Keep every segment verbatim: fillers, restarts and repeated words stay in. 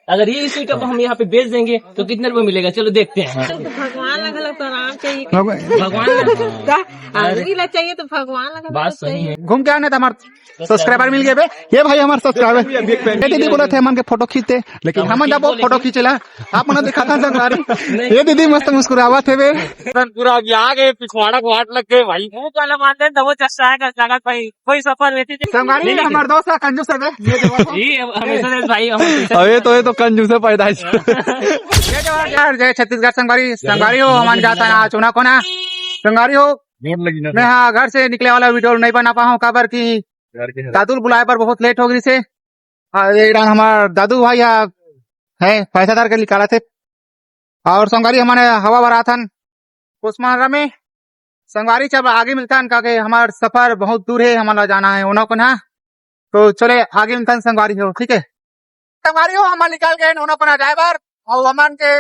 अगर ये इसी को हम यहाँ पे बेच देंगे तो कितने रुपए मिलेगा? चलो देखते हैं। तो भगवान ला घलो प्रणाम चाहिए। भगवान ला। का? आदमी ला चाहिए तो भगवान ला घलो बात सही चाहिए। है। घूम के आने तो हमारे सब्सक्राइबर मिल गए बे। ये भाई हमारे सब्सक्राइबर। ये दीदी बोला थे हमन के फोटो खींचते, लेकिन हम जब वो फोटो खींचेला, आप मन देखा था संगवारी। ये दीदी मस्त मुस्कुरावत हे बे। पूरा अभी आ गए, पिछवाड़ा को हाथ लग गए भाई। मुंह वाला मानते हैं, तो वो चस्सा है, का लागत भाई। कोई सफर वैसे संगवारी, हमारे दोस्त है, कंजूस है बे। ये देखो। जी, हम हमेशा से भाई, हम अबे तो ये तो कंजूस है पैदाइश। जय जवान, जय छत्तीसगढ़ संगवारी। संगवारी हो, हमन जाता ना चुना कोना। संगवारी हो, जोर लगी ना। मैं हाँ, घर से निकले वाला वीडियो नहीं बना पाऊँ, काबर कि घर के है। दादू ल बुलाए बर बहुत लेट हो गई से। हाँ, ये डान हमार दादू भाई हा, है, पैसा धर के निकाला थे। और संगवारी हमन हवा भराथन कुसमांडरा में। संगवारी, जब आगे मिलथन, काके हमार सफर बहुत दूर है, हमन ला जाना है ओना कोना। तो चले आगे मिलथन संगवारी हो, ठीक है? संगवारी हो, हमन निकल गए ओना कोना जाए बर, और हमन के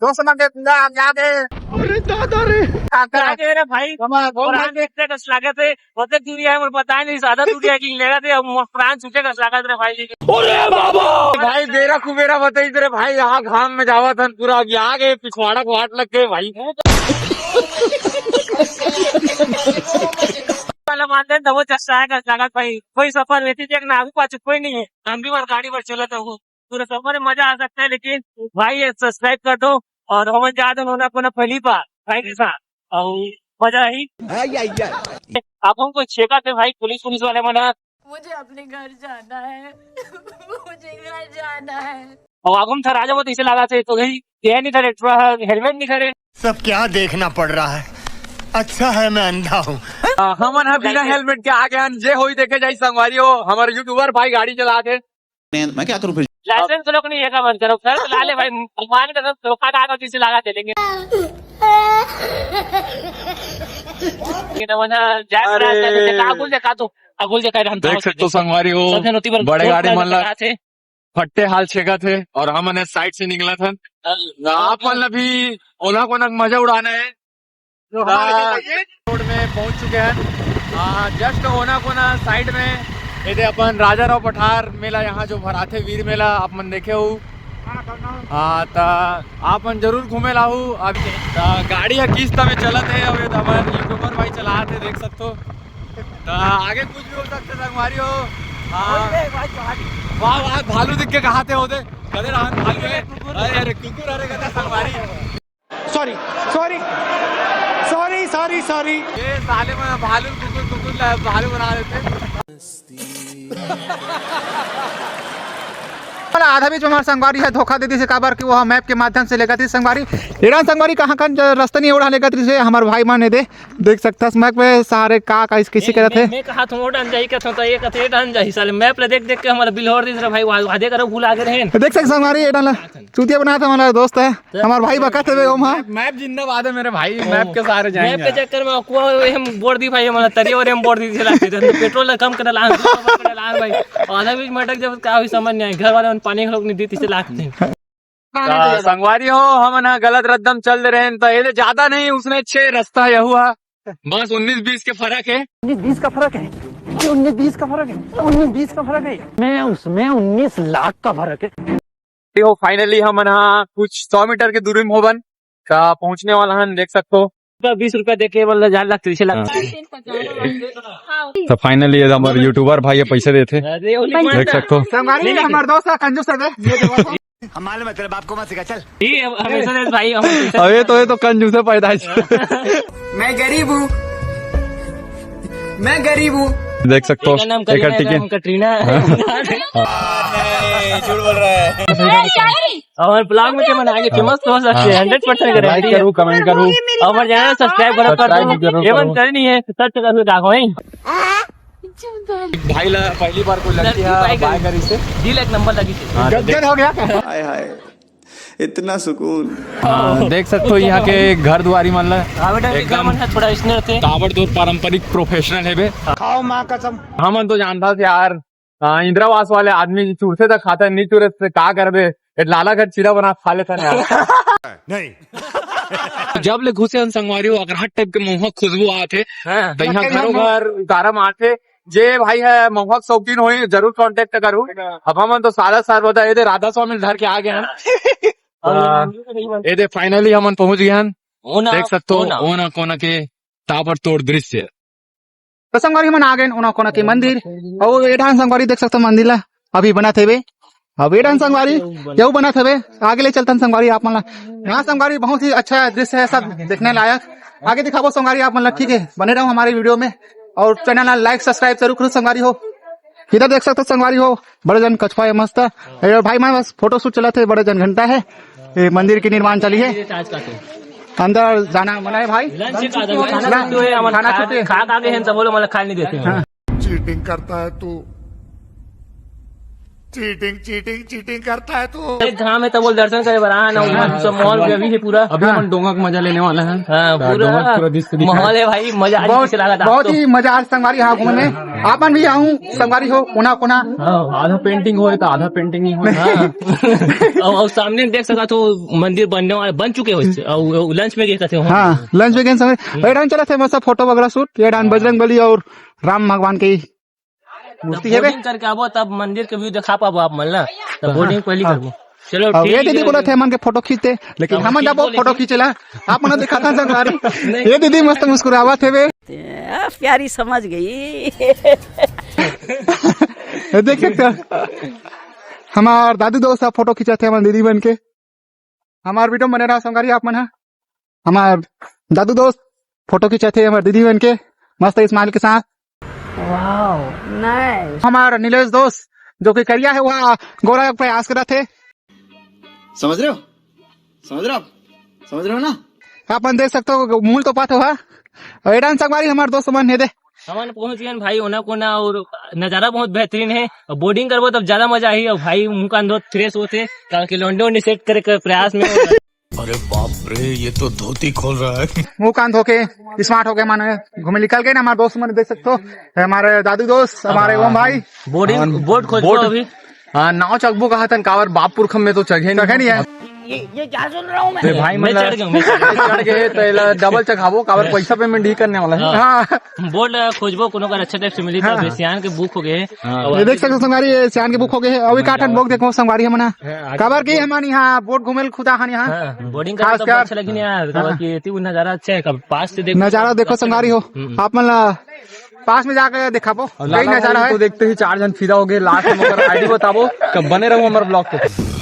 दोस्त मन के पूरा हम जाके अरे दादा रे। का करे? अरे रे भाई, हमारा और बहुत आज देखते कस लागत है, ओतेक दूरिहा हे मोर बताए नहीं, ज्यादा दूरिहा हे कि लेगा थे, अब मोर प्राण छूटे कस लागत रे भाई जी। अरे बाबा! भाई, बेरा कुबेरा बताई रे भाई, यहाँ घाम में जावत हन, पूरा अभी आ गए, पिछवाड़ा को हाथ लग गए भाई। वाला मानते हैं, तो वो चस्सा है कस लागत भाई, कोई सफर वैसे देख ना, आगू पाछू कोई नहीं है, हम भी हमारे गाड़ी पर चलत है वो। पूरा सफर में मजा आ सकता है, लेकिन भाई, ये सब्सक्राइब कर दो और हमन जात हन ओना कोना पहली बार भाई के साथ, और मजा ही। आप हमको छेका थे भाई, पुलिस, पुलिस वाले मन ह। मुझे अपने घर जाना है। मुझे घर जाना है। और आगू में था राजा, वो तो इसे लगा थे, तो गई, ये नहीं था रे, थोड़ा हेलमेट नहीं था रे। सब क्या देखना पड़ रहा है, अच्छा है मैं अंधा हूँ। आ, हमन ह बिना हेलमेट के आगे हन, जे होई देखे जाई संगवारी हो, हमारे यूट्यूबर भाई गाड़ी चला थे। मैं, मैं क्या करूं फिर? लाइसेंस लोग नहीं है का बंद करो, सर, ला ले भाई, भगवान का सब धोखा खा के किसी लगा दे लेंगे। ये तो वरना जय अरे। प्रकाश का देखा, अगुल देखा तू, अगुल देखा, हम देख सकते हो संगवारी हो, सबसे नोती पर बड़े गाड़ी मन ला फट्टे हाल छेका थे और हमन साइड से निकला था। आप मन ला भी ओला कोना मजा उड़ाना है। जो हमारे हाँ। रोड में पहुंच चुके हैं। हाँ, जस्ट ओना कोना साइड में ये दे अपन राजा राव पठार मेला, यहाँ जो भराथे वीर मेला, आप मन देखे हो। हाँ, तो आप मन जरूर घूमे लाहू। अब तो गाड़ी है किस्त में चलत है, अब ये तो हमारे यूट्यूबर भाई चलात है, देख सकते हो। तो आगे कुछ भी हो सकते संगवारी हो। हाँ। वाह, वाह, भालू दिख के कहा थे होते। कदे रहन भालू है। अरे, अरे, कुकुर, अरे, कदे संगवारी। Sorry, sorry, sorry, sorry, sorry. ये साले में भालू कुकुर, कुकुर ला-, भालू बना देते। आधा बीच में हमारे संगवारी है धोखा दे दी से, काबर कि वो मैप के माध्यम से लेकर थी संगवारी। एड़ा संगवारी कहाँ का जो रास्ता नहीं उड़ा लेकर थी से हमारे भाई माने दे। देख सकता है मैप में सारे का, का इस किसी मैं, करत मैं, है। मैं कहा तुम उड़न जाही कहता हूँ तो ये कहते उड़न जाही, साले मैप ले देख देख के हमारा बिल्होर दिस रहा भाई, वहाँ, वहाँ देख रहा भूल आ गए हैं। देख सकते संगवारी एड़ा ला। चूतिया बना था हमारा दोस्त है, हमारा भाई बकत है ओमा। मैप, मैप जिंदाबाद है मेरे भाई, मैप के सारे जाएंगे। मैप के चक्कर में कुआ हम बोर दी भाई, हमारा तरिया और हम बोर दी से लागते थे। पेट्रोल कम करना लान, कम करना लान भाई। आधा बीच मटक जब का भी समझ नहीं आए, घर वाले मन पानी लोग नहीं दी से लागते। तो संगवारी हो, हमन ह गलत रद्दम चल दे रहे हैं, तो ये ज्यादा नहीं, उसने छह रास्ता यहू है, बस उन्नीस बीस के फर्क है। उन्नीस बीस का फर्क है, ये उन्नीस बीस का फर्क है, उन्नीस बीस का फर्क है, मैं उसमें उन्नीस लाख का फर्क है। हो, finally हमन ह कुछ सौ मीटर के दूरी में होबन, का पहुंचने वाला हन, देख सकते हो। बीस रुपया दे के मतलब जान लगते, इसे लगता है। तो finally ये हमारे यूट्यूबर भाई ये पैसे देते, अरे, वो नहीं देख सकते हो। संगवारी, हमारे दोस्त है, कंजूस है बे। ये देखो। हम मालूम है तेरे बाप को मत सिखा, चल। ये हम, हमेशा से भाई, हम अबे तो ये तो कंजूस है पैदाइश। मैं गरीब हूँ, मैं गरीब हूँ। देख सकते हो, तेरा नाम एक करीना है, टिके। नाम कटरीना है। हाँ। नहीं, झूठ बोल रहा है। और ब्लॉग में जो बनाएंगे, फेमस तो हो सकते हैं, हंड्रेड परसेंट गारंटी है। लाइक करूँ, कमेंट करूँ। और हमारे चैनल सब्सक्राइब करो, कर दो। सब्सक्राइब जरूर ये करो। बंद करनी है, तो सर्च कर दो, देखो, हैं? भाई ला, पहली बार कोई लड़की लड़की है, बाय बाय करी। करी से। दिल एक नंबर लगी थी। हाँ, गदगद हो गया। हाय, हाय, इतना सुकून। हाँ, देख सकते हो यहाँ के घर दुआरी मन ला। हाँ, बेटा, ये एकदम घर मन है, थोड़ा इसने रहते हैं। ताबड़तोड़ पारंपरिक प्रोफेशनल है बे। खाओ माँ कसम। हमन तो जानता था यार, हाँ, इंदिरावास वाले आदमी जी चूरथे त खाता, नहीं चूरे त का करबे? ए लाला घर चीरा बना खा लेता ना यार। नहीं। जब ले घुसे हन संगवारी हो, अकरहा टाइप के महुआ खुशबू आत हे। हाँ। त यहाँ घरो घर उतारा मारथे। जे भाई हे महुआ के शौकीन होही, जरूर contact करू। अब हमन तो सादा सर्वदा एदे राधा स्वामी धर के आ गे हन। अ, एदे finally हमन पहुंच गे हन। देख सकथो ओना कोना के ताबड़तोड़ दृश्य। तो संगवारी हमन आ गेन ओना कोना के मंदिर, अउ ए डाहन संगवारी देख सकथो मंदिर ला अभी बनत हेवे। अब ए डाहन संगवारी यहू बनत हेवे, आगे ले चलथन संगवारी आप मन ला। यहाँ संगवारी बहुत ही अच्छा दृश्य है, सब देखने लायक। आगे दिखाबो संगवारी आप मन ला, ठीक है, बने रहो हमारे video में और channel ला like subscribe जरूर करो संगवारी हो। इधर देख सकथो संगवारी हो, बड़े जन कछुआ हे मस्त। ए भाई मन बस photo shoot चलत हे, बड़े जन घंटा हे। ये मंदिर के निर्माण चली है। अंदर जाना मना है भाई। लंच का आदमी खाना ना, छुट्टी है, हमन खाना खा, छुट्टी है। खा, खा के हैं सब बोलो, मतलब खाए नहीं देते हैं। हाँ। चीटिंग करता है तू, चीटिंग, चीटिंग, चीटिंग करता है तू। एक घाम है तब बोल दर्शन करे बर आना, हाँ। सब माहौल भी अभी है पूरा। अभी हम डोंगा का मजा लेने वाला है। हाँ, तो पूरा डोंगा पूरा दृश्य दिखा माहौल है भाई, मजा आज बहुत, कैसे लगा था बहुत आपको? ही मजा आज संगवारी यहाँ घूमे में। आप मन भी आऊँ संगवारी हो, कोना कोना। हाँ, आधा पेंटिंग होए तो आधा पेंटिंग ही होए। हाँ। और, और सामने देख सका तो मंदिर बनने वाला, बन चुके हो, और लंच में गए कहते हो। हाँ, लंच में गए समय ये डाहन चला थे मस्त फोटो वगैरह शूट, ये डाहन बजरंग बली और राम भगवान के ही मूर्ति है बे। बोटिंग करके आबो तब मंदिर के व्यू दिखा पाबो आप मन ला, तब हाँ। बोटिंग पहली हाँ। करबो। चलो अब ठीक ये दीदी है। बोला थे मन के फोटो खींचते, लेकिन अब हम ठीक जाबो बोले फोटो थे। खींचेला। आप मन दिखाता संगवारी। नहीं। ये दीदी मस्त मुस्कुरावत हे बे। आ, प्यारी समझ गई। ये देख सकते हो, हमार दादू दोस्त ह फोटो खींचत हे हमार दीदी बन के। हमार video बने रहा संगवारी आप मन ह। हमार दादू दोस्त फोटो खींचत हे हमार दीदी बन के, मस्त smile के साथ। Wow, nice। हमार नीलेश दोस्त जो कि करिया है, वह गोरा के प्रयास करत हे। समझ रहे हो? समझ रहे हो आप? समझ रहे हो ना? आप मन देख सकते हो, मूल तो पात हो, हाँ? और ए डाहन संगवारी हमार दोस्त मन हे दे। हमन पहुंच गए भाई ओना कोना, और नजारा बहुत बेहतरीन है। और बोटिंग करबो तब ज्यादा मजा आही। और भाई मुंह कान धोत फ्रेश होते, ताकि लौंडे वोंडे सेट करे के प्रयास में। अरे बाप रे, ये तो धोती खोल रहा है। मुंह कान धो के स्मार्ट हो गए, माने घूमे निकल गए ना हमारे दोस्त मन, देख सकते हो, हमारे दादू दोस्त, हमारे हाँ। ओम भाई। बोटिंग, हाँ, बोट खोजबो बोट। अभी। हाँ, नाव चघबो कहा थन, काबर बाप पुरखा में तो चघे नहीं। चघे नहीं है। ये, ये क्या सुन रहा हूँ मैं? रे भाई, मैं मतलब, चढ़ गया हूँ, मैं चढ़ गया। चढ़ गए तो एला डबल चघाबो, काबर पैसा पेमेंट ही करने वाला है। हाँ। हाँ। बोट खोजबो, कोनो कर अच्छा टाइप से मिली, हाँ। तो सियान के बुक हो गए। हाँ। और ये देख सकते हो संगवारी, ये सियान के बुक हो गए हैं। अभी का ठन बोट देखो संगवारी हमन ह। हाँ, आगे काबर की हमन यहाँ बोट घूमे ल खुदा हन यहाँ। हाँ, बोटिंग करे तो खासकर अच्छा लगी नहीं यार, काबर हाँ। कि इतनी नजारा अच्छा है, कब पास से देखो। नजारा देखो संगवारी हो, हम्म। आप मन ला पास में जाके दिखाबो, और कई लाला नजारा भाई है। को देखते ही चार झन फिदा हो गए। लास्ट में ओकर आईडी बताबो, तब बने रहो हमारे ब्लॉग पे।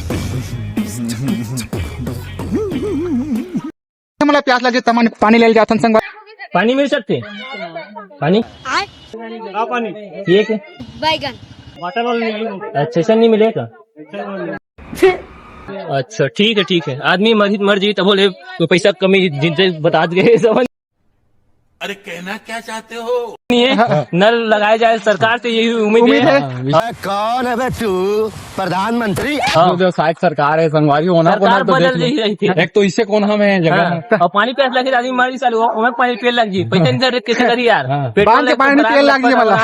हमला प्यास लगे, तमन पानी ले जाथन संग। पानी मिल सकते? पानी? का पानी? ये के? बैगन। वाटर वाला नहीं मिलेगा। अच्छा, ऐसा नहीं मिलेगा? अच्छा, ठीक है, ठीक है। आदमी मर, मर जी तब बोले, कोई पैसा कमी जिनसे बता दे, समझ। अरे, कहना क्या चाहते हो? नहीं है। हाँ। नल लगाया जाए, सरकार से यही उम्मीद उम्मीद है। है। हाँ, कौन है बे तू? प्रधानमंत्री? हाँ। जो, जो शायद सरकार है, संगवारी होना सरकार कोना तो बदल देख लो। रही, रही थी। एक तो इससे कोना में है जगह। हाँ। और पानी प्यास लगी, आदमी मर ही चालू हो, हमें पानी पिए लग जी। पैसे नहीं दे रहे, कैसे करी यार? हाँ। पेट्रोल बांध के पानी लटपट पिए लग जी लटपट वाला।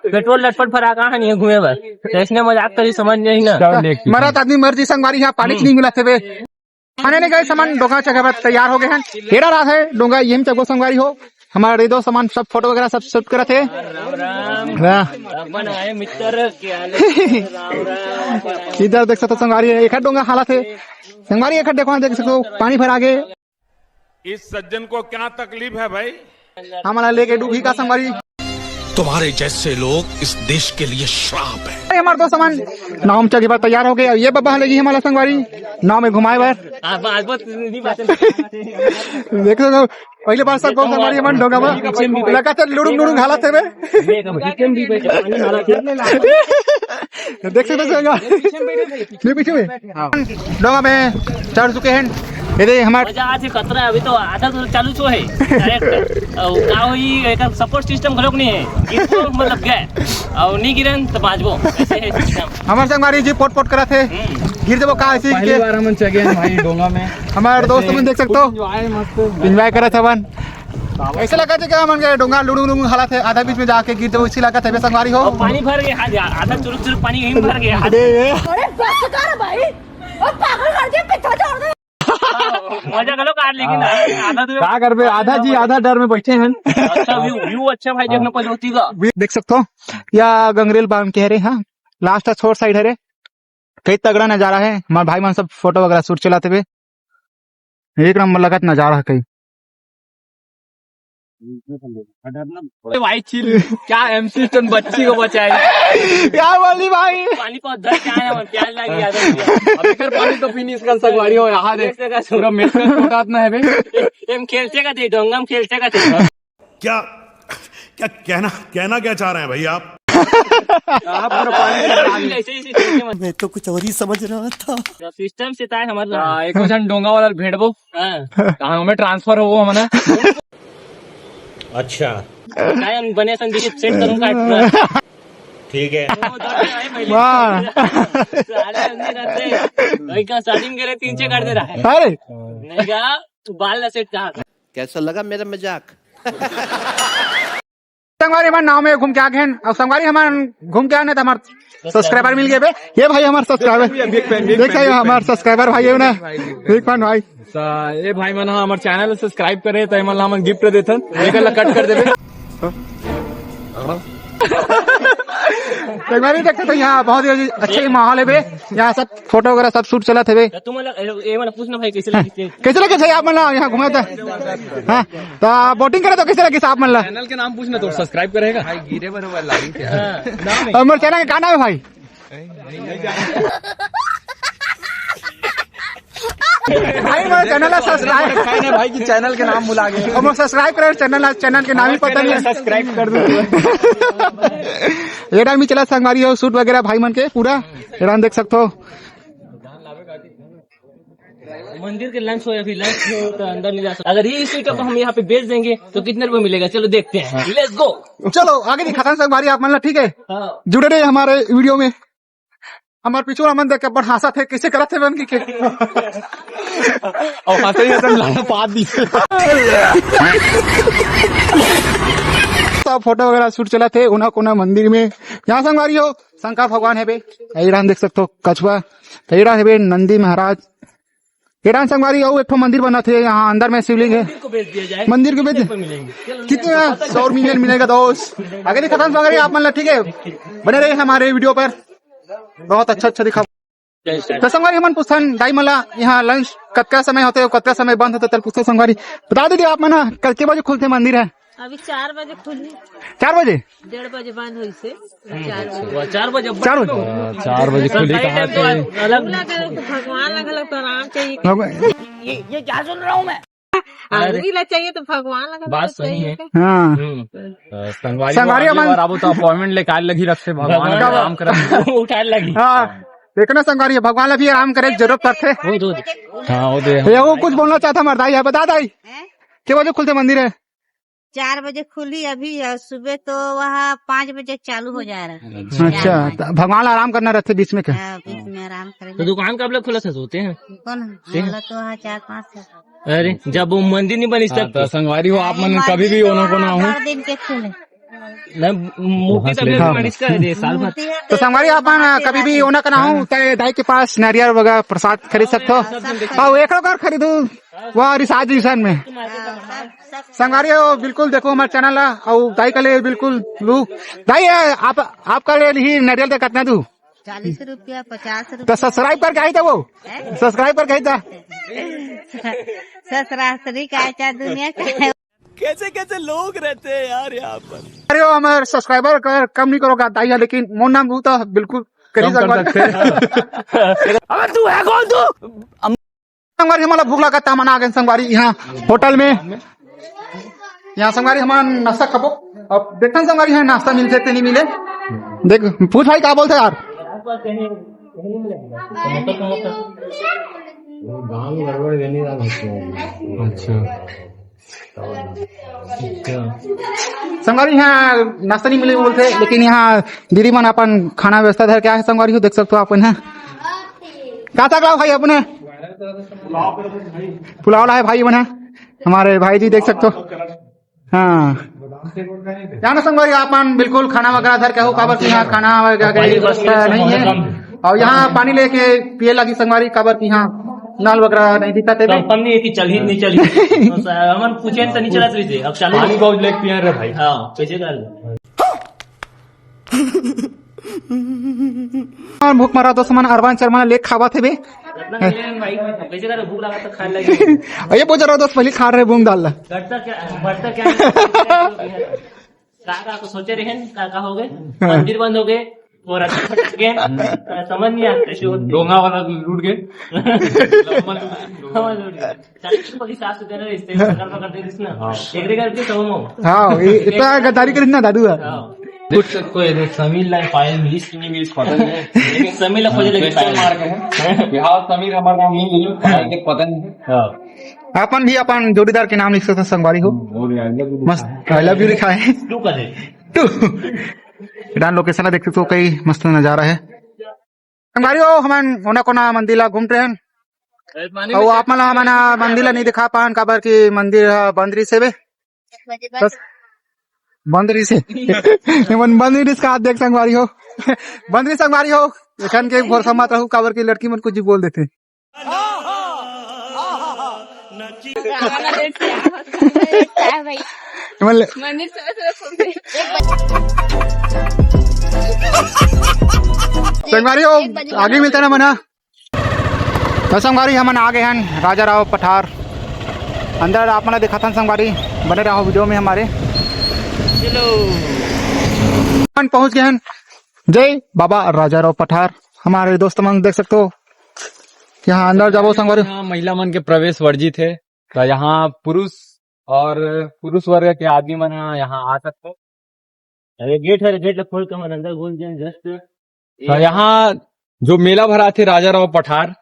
पेट्रोल लटपट भरा कहाँ नहीं है घूमे बर? तो इसने मजाक करी, समझ नहीं ना। चलो, देख। मरत आदमी मर जी, संगवारी यहाँ पानी हम्म। नहीं मिला थे बे। खाने नहीं गए, सामान डोंगा चघे बर तैयार हो गए हैं। हेरा रहा है डोंगा, यही में चघबो संगवारी हो। हमारे दो सामान सब फोटो वगैरह सब शूट करत हे। राम, राम। हाँ। अपन आए मित्र, क्या हाल है? राम, राम। इधर देख सकते हो संगवारी, एक डोंगा हालत है। संगवारी एक देखो, देख सकते हो, पानी भर आगे। इस सज्जन को क्या तकलीफ है भाई? हमला लेके डूबही का संगवारी? तुम्हारे जैसे लोग इस देश के लिए श्राप है। अरे, हमारे दोस्त सामान नाव में चढ़े बर तैयार हो गए। अब ये बब्बा लेगी हमारा संगवारी नाव में घुमाए बर। आप, आप, आप, देख सकते हो, पहले बार सब गाँव संगवारी हमन डोंगा में लगातार लुड़ुंग लुड़ुंग हालत है बे। देख सकते हो संगवारी। नहीं पीछे में। हाँ। डोंगा में चढ़ चुके हैं। ये दे हमार मजा आज खतरा है, अभी तो आधा तो चालू छो है। डायरेक्ट। और का होई, एकर सपोर्ट सिस्टम घलोक नहीं है। गिरबो मतलब गए। और नहीं गिरन तो बाजबो। ऐसे है सिस्टम। हमार संगवारी जी पोट पोट करत हे। हम्म। गिर जबो का ऐसे पहली के। बार हमन चघे हैं भाई डोंगा में। हमारे दोस्त मन देख सकते हो। एंजॉय मस्त। एंजॉय करत हवन। ऐसे लगा थे कि हमन के डोंगा लुड़ुंग लुड़ुंग हालत है, आधा बीच में जाके गिर जबो, इसी लगा थे बे संगवारी हो। और पानी भर गया, हाँ यार, आधा चुरुक चुरुक पानी यहीं भर गया। अरे ये। अरे बस कर भाई। ओ पागल कर दिया, पीछे छोड़ दे। मजा घलो कर, लेकिन आधा दूर का करबे, आधा जी, आधा डर में बैठे हैं। अच्छा व्यू, व्यू अच्छा भाई, देखना पड़े होती का। व्यू देख सकते हो, या गंगरेल बांध के हरे, हाँ, लास्ट छोर साइड हरे। कई तगड़ा नजारा है, हमारे भाई मन सब फोटो वगैरह शूट चलाते हुए, एक नंबर लगत नजारा है कई। भाई चिल, क्या एमसी स्टोन बच्ची को बचाएगा? क्या बोली भाई? पानी को उधर क्या है, और प्याज लगी यार। अभी कर पानी तो फिनिश कर सकवाड़ी हो, यहाँ देख। पूरा मिक्सर उठात ना है बे। एम खेलते का थे, डोंगम खेलते का थे। क्या, क्या कहना, कहना क्या चाह रहे हैं भाई आप? आप पूरा पानी में डाल दो। ऐसे ही, ऐसे ही, ऐसे ही। मैं तो कुछ और ही समझ रहा था। सिस्टम से ताय हमारे हाँ, एक जन डोंगा वाला भेड़बो। हाँ। कहाँ हमें ट्रांसफर हो वो हमारा? अच्छा। काय हम बने सन दिखे सेट करूँ काट पूरा। ठीक है। वो दौड़ के आए पहले। वाह। सारे अंदर रहते हैं। वही का शादी में गए तीन छह कर दे रहा है। अरे। नहीं क्या? तू बाल ला सेट कहा? कैसा लगा मेरा मजाक? संगवारी हमारे नाव में घूम के आ गए हैं। अब संगवारी हमारे घूम के आने तो हमारे सब्सक्राइबर मिल गए बे। ये भाई हमारे सब्सक्राइबर। देख भाई हमारे सब्सक्राइबर भाई है ना। बिग फैन भाई। सा-, ए भाई मन ह हमर चैनल सब्सक्राइब करे त एमन ला हमन गिफ्ट देथन, एकर ला कट कर देबे। संगवारी देखते तो यहाँ बहुत ही अच्छा ही माहौल है बे। यहाँ सब फोटो वगैरह सब शूट चलत है बे। तुम लोग ए वाला पूछना भाई कैसे लगी? कैसे लगे भाई आप मन ला यहाँ घुमाता? हाँ, तो बोटिंग करे तो कैसे लगे आप मन ला? चैनल के नाम पूछना तो सब्सक्राइब करेगा। भाई गिरे बरोबर लागी क्या? हमर चैनल का नाम है भाई? भाई, हमारे चैनल ला सब्सक्राइब। भाई ने भाई की चैनल के नाम भुला गए। हम सब्सक्राइब करें चैनल ला, चैनल के नाम ही पता नहीं है। सब्सक्राइब कर दो। ये टाइम ही चला संगवारी हो, शूट वगैरह भाई मन के पूरा हैरान देख सकते हो। मंदिर के लंच हो या फिर लंच हो तो अंदर नहीं जा सकते। अगर ये इसी को हम यहाँ पे बेच देंगे तो कितने रुपए मिलेगा? चलो देखते हैं, लेट्स गो। चलो आगे दिखाता हूँ संगवारी आप मन ला, ठीक है? हाँ। जुड़े रहे हमारे वीडियो में। हमारे पीछू हमन देख के बड़ हंसा थे, कैसे करत थे बन की के। और हंसे ही हंसे लाना पाद दी। सब फोटो वगैरह शूट चला थे उना कोना मंदिर में। यहाँ संगवारी हो शंकर भगवान है बे, ये डाहन देख सकते हो कछुआ, तो ये डाहन है बे नंदी महाराज, ये डाहन संगवारी हो एक ठो मंदिर बना थे यहाँ अंदर में शिवलिंग है। मंदिर को बेच दे। कितना सौ मिलियन मिलेगा दोस्त। आगे दिखाता हूँ संगवारी आप मन ला, ठीक है, बने रहे हमारे वीडियो पर, बहुत अच्छा अच्छा दिखा। तो संगवारी हमन पूछथन दाई मन ला यहाँ लंच कतका समय होते, कतका समय बंद होते, तेल पूछथन संगवारी। बता दीदी आप मन ह, कल के बजे खुलथे मंदिर है? अभी चार बजे खुली। चार बजे? डेढ़ बजे बंद होइसे। चार बजे। चार बजे। चार बजे खुली कहा थे। अलग भगवान ला घलो तो आराम चाहिए। भगवान। ये ये क्या सुन रहा हूँ मैं? आदमी ला चाहिए तो भगवान ला घलो बात तो सही चाहिए। हाँ। संगवारी संगवारी हमन और आबो तो अपॉइंटमेंट लेके आए लगी रखे भगवान का काम करत। उठाए लगी। हाँ। देखना संगवारी भगवान ला भी आराम करे के जरूरत पड़थे। हाँ वो दे। ये वो कुछ बोलना चाहता हमारे दाई है, बता दाई। के बजे खुलथे मंदिर है? चार बजे खुली अभी और सुबह तो वहाँ पाँच बजे चालू हो जा रहा है। अच्छा, तो भगवान ला आराम करना रहथे बीच में क्या? हाँ, बीच में आराम करेंगे। तो दुकान कब लग खुला था सोते हैं? कौन है? हम लोग तो वहाँ चार पाँच है। अरे जब वो मंदिर नहीं बनी हाँ, तो संगवारी हो आप मन कभी भी ओना कोना हो। चार दिन के खुले। मूर्ति तब हाँ। बनी इसका दे साल भर। तो संगवारी आप मन कभी भी ओना कोना हो तो दाई के पास नारियल वगैरह प्रसाद खरीद सकते हो। हाँ, एक और खरीदू। वाह, रिसार्च डिवीजन में। हाँ, सब, सब। संगवारी हो, बिल्कुल देखो हमारे चैनल ला, और दाई का ले बिल्कुल लू। दाई, ये आप, आपका ले ही नारियल दे कितना दू? चालीस रुपया, पचास रुपया। तो सब्सक्राइब करके आई था वो? हैं? सब्सक्राइब करके आई था? ससुरासरी का है, चाहे दुनिया का है। कैसे कैसे लोग रहते हैं यार यहाँ पर। अरे वो हमारे सब्सक्राइबर कर, कम नहीं करोगा दाई, लेकिन मोर नाम बहुत बिल्कुल करी कम कर सकते हैं। अबे तू है कौन तू? संगवारी, हमन ला भूख लागत, हमन आ गए संगवारी यहाँ होटल में। यहाँ संगवारी हमन नाश्ता खाबो। अब देखथन संगवारी, यहाँ नाश्ता मिलथे ते नहीं मिले। देख, पूछ भाई, का बोलथे यार? अच्छा। संगवारी, यहाँ नाश्ता नहीं मिले बोलथे, लेकिन यहाँ दीदी मन अपन खाना व्यवस्था धर के आए हे संगवारी हो, देख सकते हो आप यहाँ। का तक लाओ भाई अपने? पुलाव ला हे भाई मन ह। हमारे भाई जी देख सकते हो। हाँ। यहाँ ना संगवारी आप मन बिल्कुल खाना वगैरह धर के हो, काबर कि यहाँ खाना वगैरह की व्यवस्था नहीं है। और यहाँ पानी लेके पिए लगी संगवारी, काबर कि यहाँ नाल वगैरह नहीं दिखा तेबे। कंपनी नहीं चलही, नहीं चलही। हमन पूछे त नहीं चलत रहिसे, अब चालू। पानी बहुत लेके पिया रे भाई। हाँ, कैसे कर? और भूख मरा दोस्त मन, अरबान शर्मा लेके खावा थे बे। इतना नहीं है भाई, कैसे कर? भूख लगा तो खाए लगे। ये बोझ रहा दोस्त, पहले खा रहे मूंग दाल ला। बढ़ता क्या, बढ़ता क्या है? का, का तो सोचे रहे हैं, का, का हो गए? हाँ। मंदिर बंद हो गए, वो रास्ता भटक गए, समझ नहीं आता कैसे होते। डोंगा वाला लूट गए। डोंगा लूट गए। चालीस रुपये की सास होते ना, इससे पकड़, पकड़ दे इसने। हाँ। एग्री करके तो हम। हाँ, ये इतना गद्दारी करिस ना दादू है। हाँ। देख सकते हो, ये समीर ला पायल मिलिस कि नहीं मिलिस, पता नहीं है। लेकिन समीर ला खोजे लगे पायल। मार के है। बिहार समीर हमारे नाम नहीं मिले, पायल के पता नहीं है। हाँ। अपन भी अपन जोड़ीदार के नाम लिख सकते हैं, संगवारी हो। और I love you। मस्त, I love you लिखा है। तू कर दे। तू। डान लोकेशन देख सकते हो, कई मस्त नजारा है। संगवारी हो, हमन ओना कोना मंदिर ला घूम रहे हैं। और आप मन ला हमन मंदिर ला नहीं दिखा पान, काबर कि मंदिर ह बंद रहिस हे बे। बस बंद रहिस हे। हमन बंद रहिस का देख संगवारी हो। बंद रहिस संगवारी हो। एखन के भरोसा मत रहू, काबर कि लड़की मन कुछ भी बोल देथे। संगवारी हो, आगे मिलता ना मना। तो संगवारी, हमन आ गए हैं राजा राव पठार। अंदर आप मन दिखाथन संगवारी, बने रहो वीडियो में हमारे। चलो। हमन पहुंच गए हैं जय बाबा राजा राव पठार। हमारे दोस्त मन देख सकते हो, यहाँ अंदर जाबो संगवारी। यहाँ महिला मन के प्रवेश वर्जित है, तो यहाँ पुरुष और पुरुष वर्ग के आदमी मन ह यहाँ आ सकते। अरे गेट है, गेट ला खोल के हमन अंदर घुस जाएं जस्ट। तो यहाँ जो मेला भराथे राजा राव पठार,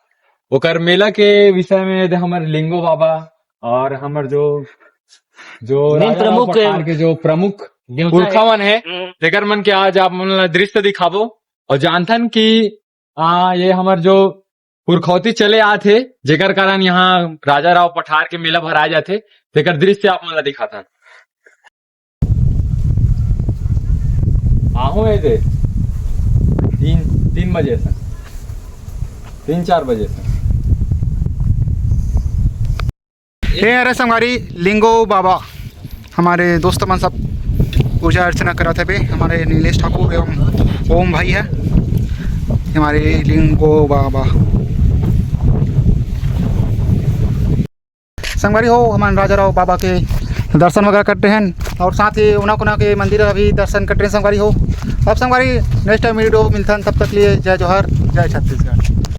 ओकर मेला के विषय में यदि हमर लिंगो बाबा और हमर जो, जो मेन राजा राव प्रमुख पठार के जो प्रमुख देवता पुरखा है। मन है, हम्म। तेकर मन के आज आप मन ला दृश्य दिखाबो और जानथन कि आ, ये हमर जो पुरखौती चले आत हे, जेकर कारण यहाँ राजा राव पठार के मेला भराए जाथे, तेकर दृश्य आप मन ला दिखाथन। आहू ए दे तीन, तीन बजे से, तीन चार बजे से। हे अरे संगवारी, लिंगो बाबा, हमारे दोस्त मन सब पूजा अर्चना करत हवे। हमारे नीलेश ठाकुर एवं ओम भाई है, हमारे लिंगो बाबा। संगवारी हो, हमन राजा राव बाबा के दर्शन वगैरह करते हैं और साथ ही उना कोना के मंदिर अभी दर्शन करते हैं संगवारी हो। अब संगवारी, नेक्स्ट टाइम वीडियो मिलथन, तब तक लिए जय जोहार, जय छत्तीसगढ़।